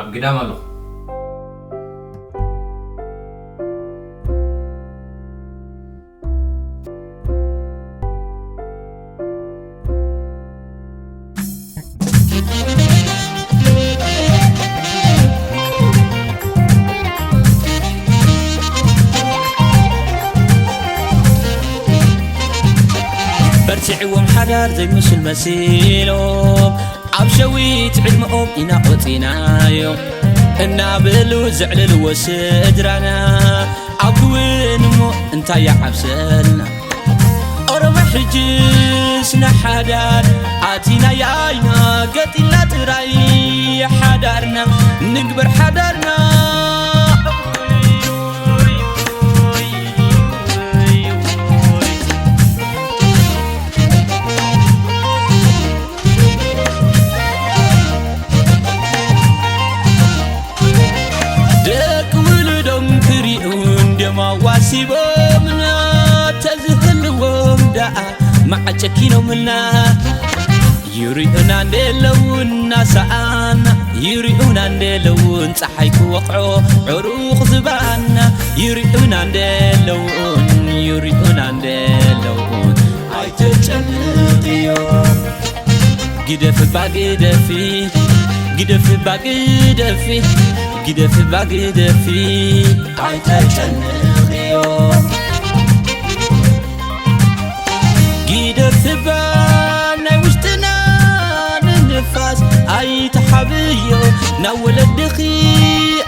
ኣብ ግዳም ኣለኹ። በርቲዕዎም ሓዳር ዘይምስል መሲሎም፣ ኣብ ሸዊት ዕድመኦም ኢና ቆጺናዮም እናበሉ ዘዕለልዎ ስድራና፣ ኣብ ክውን እሞ እንታይ ይዓብሰልና? ኦሮሞ ሕጅስ ንሓዳር ኣቲና ያይና፣ ገጢልና ጥራይ ሓዳርና፣ ንግበር ሓዳርና። ደቂ ውሉዶም ክሪኡ እንድዮም ኣዋሲቦምና፣ ተዝህልዎም ደኣ መዓጨኪኖምልና። ይሪኡና እንደለዉ እናሰኣና፣ ይሪኡና እንደለዉ ጸሓይ ክወቕዖ ዕሩቕ ዝባና፣ ይሪኡና እንደለዉ፣ ይሪኡና እንደለዉ ኣይተጨንቕዮ። ግደፍባ ግደፊ፣ ግደፍባ ግደፊ፣ ግደፍባ ግደፊ ኣይተጨንቕዮ። ግደፍባ ናይ ውሽጥና ንንፋስ ኣይትሓብዮ፣ ናብ ወለድኺ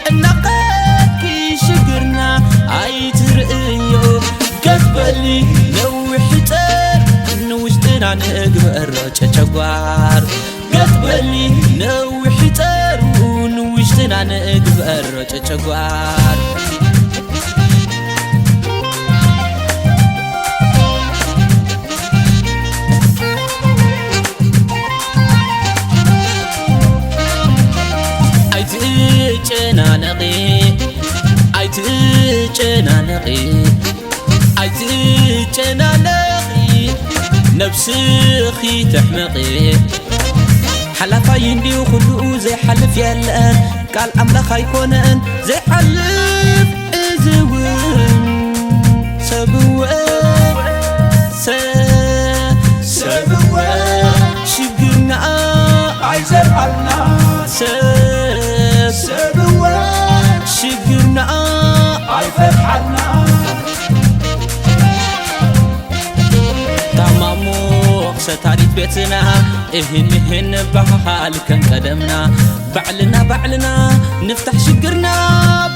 እናቐድኪ ሽግርና ኣይትርእዮ። ገጥ በሊ ነዊሕ ይጸር ንውሽጥና ንግበሮ ጨጨጓር። ገጥ በሊ ነዊሕ ይጸር ንውሽጥና ንግበሮ ጨጨጓር። ኣይትጨናነቒ፣ ኣይትጨናነቒ፣ ኣይትጨናነቒ፣ ነብስኺ ተሕመቒ። ሓላፋይ እንድዩ ኩሉ ዘይሓልፍ የለን፣ ቃል ኣምላኽ ኣይኮነን ዘይሓልፍ እዚ እውን። ሰብወ፣ ሰ-፣ ሰብወ፣ ሽግርና ኣይዘርኣልና። ሰብ፣ ሰብወ፣ ሽግርና ኣይፈትሓልና። ታማሙቕ ሰታሪት ቤትና እህን ምህን ንበሃል ከም ቀደምና። ባዕልና ባዕልና ንፍታሕ ሽግርና፣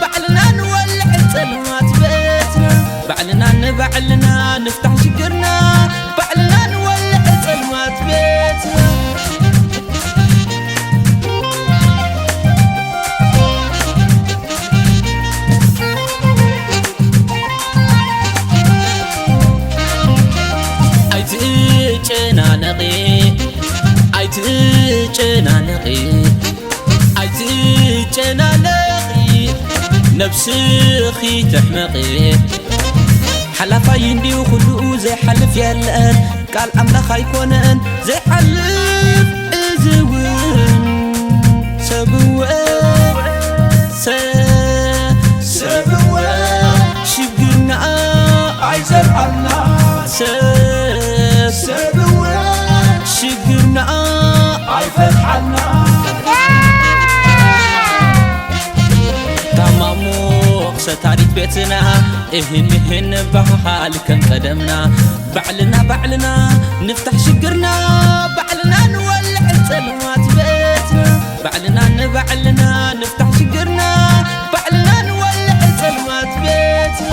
ባዕልና ንወልዕ ጸልማት ቤትና። ባዕልና ንባዕልና ንፍታሕ ሽግርና፣ ባዕልና ንወልዕ ጸልማት ቤትና። ኣይትጨናነቒ፣ ኣይትጨናነቒ፣ ኣይትጨናነቒ፣ ነብስኺ ተሕመቒ። ሓላፋይ እንድዩ ኩሉ ዘይሓልፍ የለን፣ ቃል ኣምላኽ ኣይኮነን ዘይሓልፍ እዚ እውን። ሰብወ፣ ሰ-፣ ሰብወ፣ ሽግርና ኣይዘርኣልና። ሰብ፣ ሰብወ፣ ሽግርና ኣይፈትሓልና። ታማሙቕ ሰታሪት ቤትና እህን ምህን ንበሃል ከም ቀደምና። ባዕልና ባዕልና ንፍታሕ ሽግርና፣ ባዕልና ንወልዕ ጸልማት ቤትና። ባዕልና ንባዕልና ንፍታሕ ሽግርና፣ ባዕልና ንወልዕ ጸልማት ቤትና።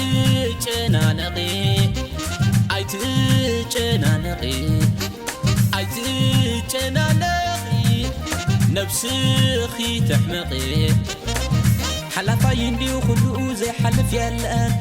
ኣይትጨናነቒ፣ ኣይትጨናነቒ፣ ኣይትጨናነቒ፣ ነብስኺ ተሕመቒ። ሓላፋይ እንድዩ ኩሉ ዘይሓልፍ የለን።